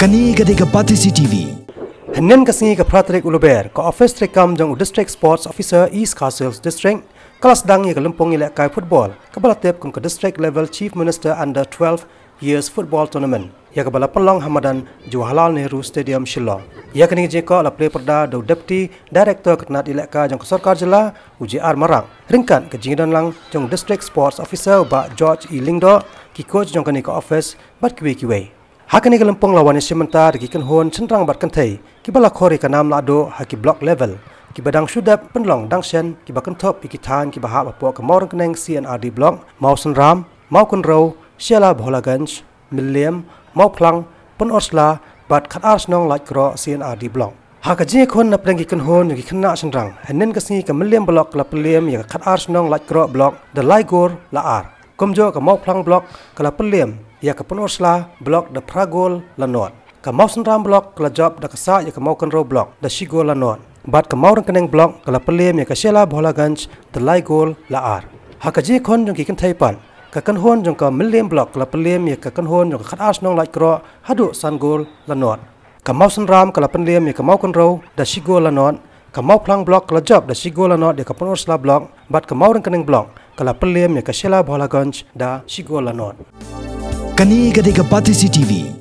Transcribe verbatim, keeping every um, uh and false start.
Kane ka dei ka Batesi T V. Hynnin ka sngi ka phra tarik u Lber, ka office treikam jong u District Sports Officer East Khasi Hills District ka la sdang ïa ka lympung ïalehkai football kaba la tip kum ka District Level Chief Minister Under twelve Years Football Tournament, ïa kaba la pynlong ha madan Jawaharlal Nehru Stadium, Shillong. Ïa kane ka jingkyrkhu la plie pyrda da u Deputy Director ka tnat ïalehkai jong ka sorkar jylla, u J R Marak, ryngkat ka jingdon lang jong u District Sports Officer u Bah George E Lyngdoh, ki coach jong kane ka office bad kiwei kiwei. Ha kane ka lympung la wan ïashim bynta da ki kynhun shynrang bad kynthei kiba la khor ïa ka nam lahduh ha ki block level, kiba dang shu dep pynlong dang shen, kiba kynthup ïa ki thaiñ kiba hap hapoh ka Mawryngkneng C and R D Block, Mawsynram, Mawkynrew, Shella Bholaganj, Mylliem, Mawphlang, Pynursla bad khatar shnong Laitkroh C and R D Block. Ha ka jingïakhun na pdeng ki kynhun jong ki khynnah shynrang, hynnin ka sngi ka Mylliem Block ka la pynliem ïa ka khatar shnong Laitkroh Block da lai gol la ar. Kumjuh ka Mawphlang Block ka la pynliem ïa ka Pynursla Block da phra gol la nod. Ka Mawsynram Block ka la jop da ka sah ïa ka Mawkynrew Block da shi gol la nod. Bad ka Mawryngkneng Block ka la pynliem ïa ka Shella Bholaganj da lai gol la ar. Ha ka jingïakhun jong ki kynthei pat, ka kynhun jong ka Mylliem Block ka la pynliem ïa ka kynhun jong ka khatar shnong Laitkroh haduh san gol la nod. Ka Mawsynram ka la pynliem ïa ka Mawkynrew da shi gol la nod. Ka Mawphlang Block ka la jop da shi gol la nod ïa ka Pynursla Block, bad ka Mawryngkneng Block ka la pynliem ïa ka Shella Bholaganj da shi gol la nod. Kane ka dei ka Batesi T V.